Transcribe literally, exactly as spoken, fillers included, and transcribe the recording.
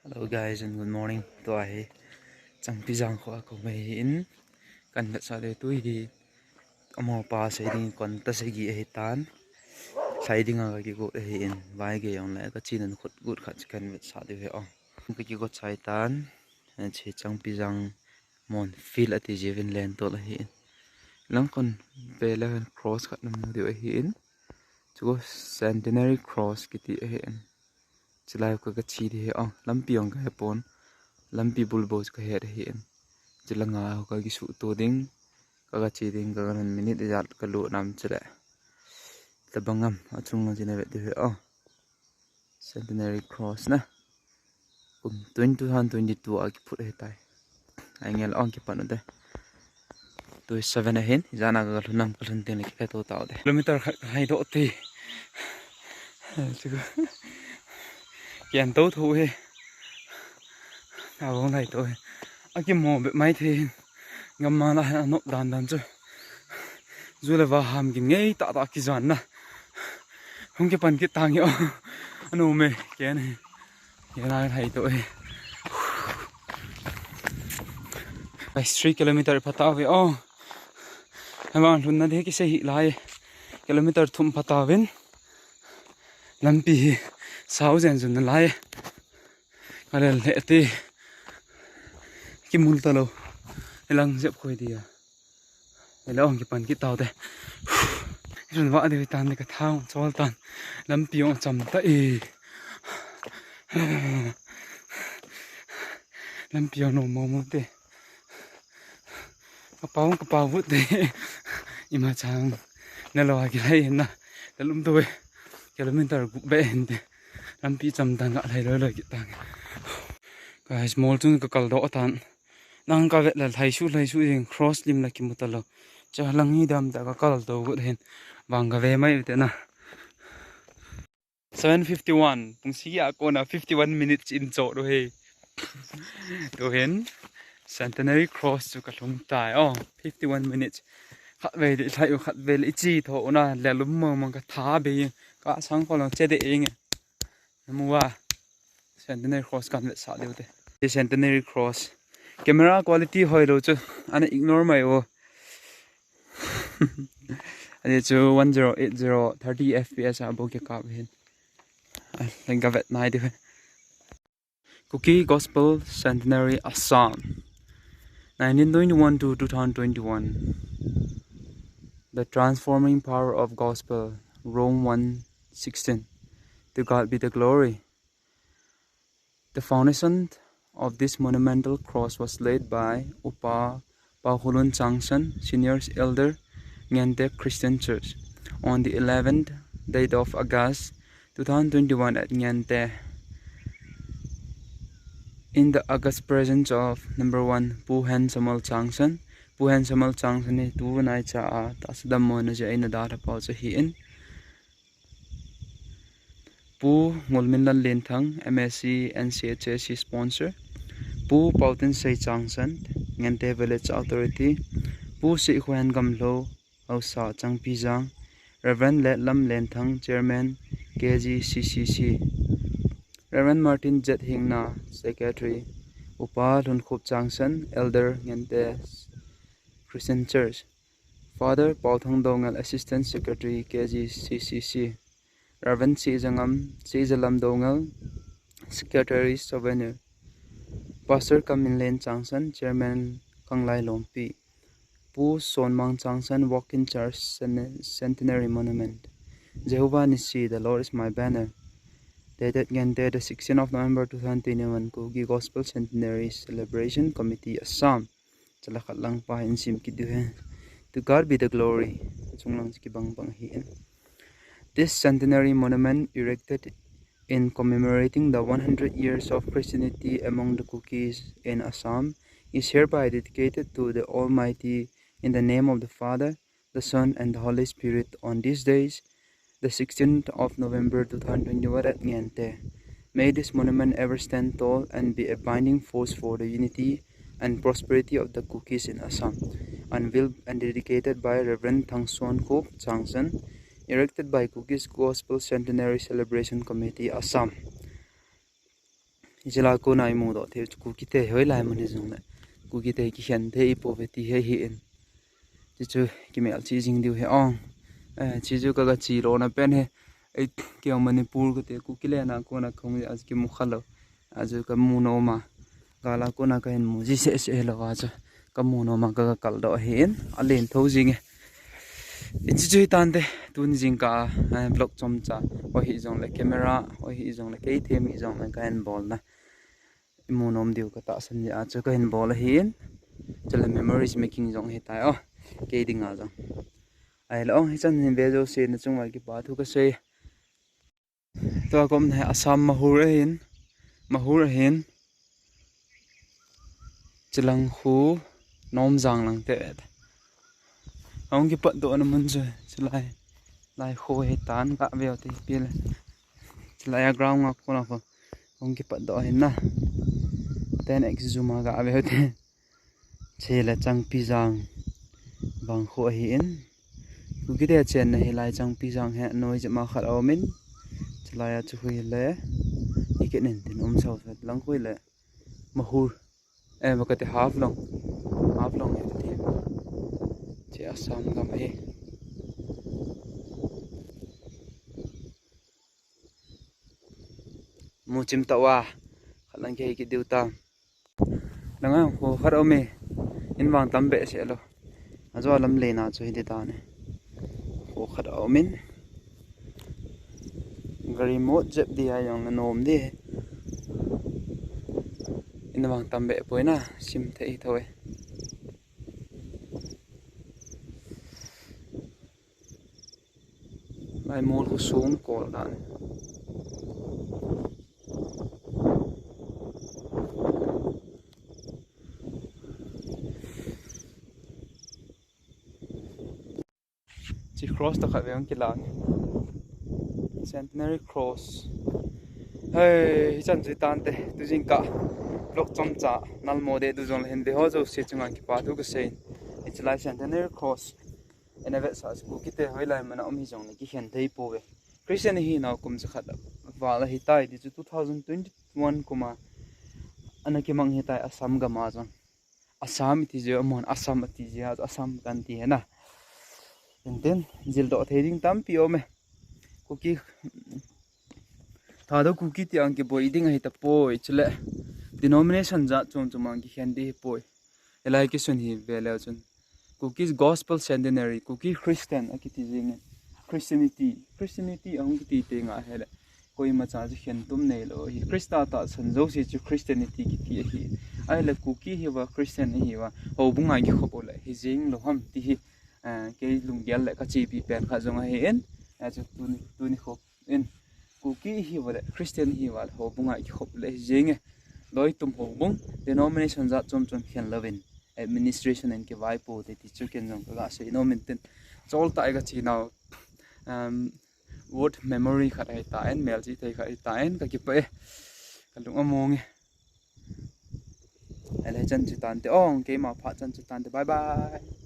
Hello guys and good morning. Tua hi Changpijang kho a kaum ahin, kan vetsah diu tu hi amaho pa sei ding kon ta segi ahitan. Sei ding a ka kigot ahin, vai gei jong le ka chin an khut gut khat kan vetsah diu hi o. Ka kigot chai tan, hiche Changpijang Mon Field ati jiuvin lentol ahin. Lang kon ve le cross khat na mu diu ahin. Chu Centenary Cross kiti ahin. Chulai ka, ka che ding hi o, lampi jong ka hepon, lampi bul bou chu ka het ahin. Chulanga ka kisuto ding, ka, ka che ding, ka, ka minute ijat ka lut nam chule tabang am, achung lang chun na vet diu hi o. Centenary Cross na. Kum twenty, two thousand twenty-two a kiphut ahitai. Ai ngel ong kipan u te. Tui seven ahin, ijat a ka lhun nam, ka lhun teng le kile to tau te. Kilometer khat ka hai doh te. Chu kian to tho he. Na bong lai to he. Akimo be mai the hin. Gam ma na ha nop dan dan chu. Ju le va ham kin ngei ta ta kijan na. Hung kipan kit tang yo. Anu me ken he. Ye na hai to he. Guys, three kilometer pha tau ve o. Hemang lhun na de kisei hi lai. Kilometer thum pha tauvin. Lampi hi sau jen jun na lai. Ka lel le ti. Kimul ta lo. Ilang jep khoi dia. Ila ong kipan kit tau te. Run va de tan de ka thang chol tan. Lampi ong cham ta e. Lampi ong no mo mo te. Ka pau, ka pau vut te. Ima chang. Na lo a ki lai na. Ka lum tu ve. Kilometer gup be hin te. Lampi cham tan ka lai lo lo kit tan. Guys, mol chun ka kal doh tan. Nang ka vet la lhaisu, lhaisu jing cross lim la kimu ta lo. Cha lang hi dam ta ka kal to gut hin. Bang ka ve mai te na. Seven fifty-one, pung sagi a kona fifty-one minutes in cho do he. Tu hin, Centenary Cross chu ka lhung tai. Oh, fifty-one minutes. Khat ve le lhai u, khat ve le i chi tho u na, le lum mong mong ka tha be, ka sang ko lo che de ing. Namu va. Centenary Cross kan vetsah diu te. Hi Centenary Cross. Camera quality hoi lo chu, ana ignore mai o. Ani chu one zero eight zero, thirty F P S a bou kikap hin. Ai, leng ka vet nai diu. Kuki Gospel Centenary Assam, nineteen twenty-one to two thousand twenty-one. The transforming power of gospel, Rome one sixteen. To God be the glory. The foundation of this monumental cross was laid by Upa Paokhulun Changsan, Senior Elder, Ngente Christian Church, on the eleventh date of August two thousand twenty-one at Ngente. In the august presence of number one, Pu Hen Samuel Changsan. Pu Hen Samuel Changsan hi tu nai cha a tahsa dammo na jeh a eina dalha pau chu ahin. Pu Ngulminlal Lenthang, M A C, N C H S C sponsor. Pu Pautensei Changsan, Ngente Village Authority. Pu Seikhohen Gamlho, Haosa Changpijang. Reverend Letlam Lenthang, Chairman, K G C C C. Reverend Martin Z Hingna, Secretary. Upa Lhunkhup Changsan, Elder, Ngente Christian Church. Father Paothang Doungel, Assistant Secretary, K G C C C. Reverend Sijangam, Sijalam Doungel, Secretary, Souvenir. Pastor Kaminlen Changsan, Chairman, Kanglai Lompi. Pu Sonmang Changsan, Walk in Church, Cen-, Centenary Monument. Jehovah Nissi, The Lord is my banner. Dated Ngente, the sixteenth of November two thousand twenty-one, Kuki Gospel Centenary Celebration Committee, Assam. Chala khat lang pa hin sim kit diu hen. To God be the glory. Chung lang chu kibang bang ahin. This centenary monument, erected in commemorating the one hundred years of Christianity among the Kukis in Assam, is hereby dedicated to the Almighty in the name of the Father, the Son, and the Holy Spirit on these days, the sixteenth of November two thousand twenty-one at Ngente. May this monument ever stand tall and be a binding force for the unity and prosperity of the Kukis in Assam. Unveiled and dedicated by Reverend Thangson Khup Changsan, erected by Kukis Gospel Centenary Celebration Committee, Assam. Hiche lai a kona imudoh thei u chu Kukite hoilai mun hijongle Kukite kikhen thei ipouve ti hi ahin. Chuchu kimelchih jing diu ahi ong. Eh, chuchu kaga che lona pen hi. Ei, kei Manipur kati Kuki le na kona kahung jeh a chu kimu khalou. Achu kamu nom a. Gal a kona kahin mu ji seh seh hilou a chu kamu nom a kaga kaldoh ahin. Alen tho jing e. Hiche chu hitante, tuni jingkah a, eh, vlog chomcha. Hoihi jongle camera, hoihi jongle kei them hijongle kahin bolna imu nom diu katahsan jeh a chu kahin bol ahin. Chule memories making jong ahitai o. Kei dinga jong. Ahile ong hichan hin ve jouse nachunguva kipa thu kasei. Tua kaumna hi Assam Mahur ahin. Mahur ahin. Chulang khu Nomjang lang te. Ahung kipatdohna mun chu chulai. Lai khu hitan gaveu te pile. Chulai a ground nga kona khu. Ahung kipatdoh ahin na. Ten X zoom a gaveu te. Chule Changpijang vang khu ahin. Kukite chenna hilai Changpijang hi anoi jep ma khat aumin. Chulai a chu khu hile. Ikit in tin um sao sao lang khu hile. Mahur. Eh, makati Haflong. Haflong hi ti. Che Assam gam hi. Muchim tauva. Khat lang kei kit diu tam. Langa khu khat aume. In vang tam behseh lou. Ajo lam lena chu hiti tane. Khu khat aumin. Gari mot jep di a jong le nom di. In vang tam behpoi na, sim thei hi tho e. Lai mol khu sung kol dan. Chi cross to khat ve hung kilang. Centenary Cross. Hei, hichan chu tante, tu jingkah vlog chomcha nalmo deh diu jong le hin ve ho jouse chunga kipa thu kasei. Hiche lai Centenary Cross. Ina vetsah chu Kukite hoilai mun a um hijongle kikhen thei pouve. Christian ihinau kum jakhat val ahitai ti chu two thousand twenty-one kum a ana kimang ahitai Assam gam a jong. Assam iti jeh, amahon Assam ati jeh a, Assam kan ti hina. Enten, jildoh thei ding tampi aume. Kuki, Thadou Kuki ti ang kiboi ding ahi tapoi, chule denomination jat chom chom ang kikhen ding ahipoi. Hilai kisun hi ve leu chun. Kuki Gospel Centenary, Kuki Christian akiti jing e. Christianity, Christianity ahung kiti teng ahile. Koima cha chu khentum neilou hi. Christa tahsan jouse chu Christianity kiti ahi. Ahile Kuki hiuva Christian ahiuva. Houbung a kikhop u le hijing lou ham ti hi. Eh, kei lunggel le kachepi pen khat jong ahin. Eh, chu tuni, tuni khop in. Kuki hiuva le Christian hiuva le houbung a kikhop le hijing e. Loi tum houbung. Denomination jat chom chom khen louvin. Administration in kivaipo te ti chu ken jong kaga sei nom in tin. Chol ta e kachi nau. Um, Word memory khat ahitan, melchih thei khat ahitan, kakipah e. Kalung among e. Ahile chan chu tante, ong, keima phat chan chu tante. Bye bye.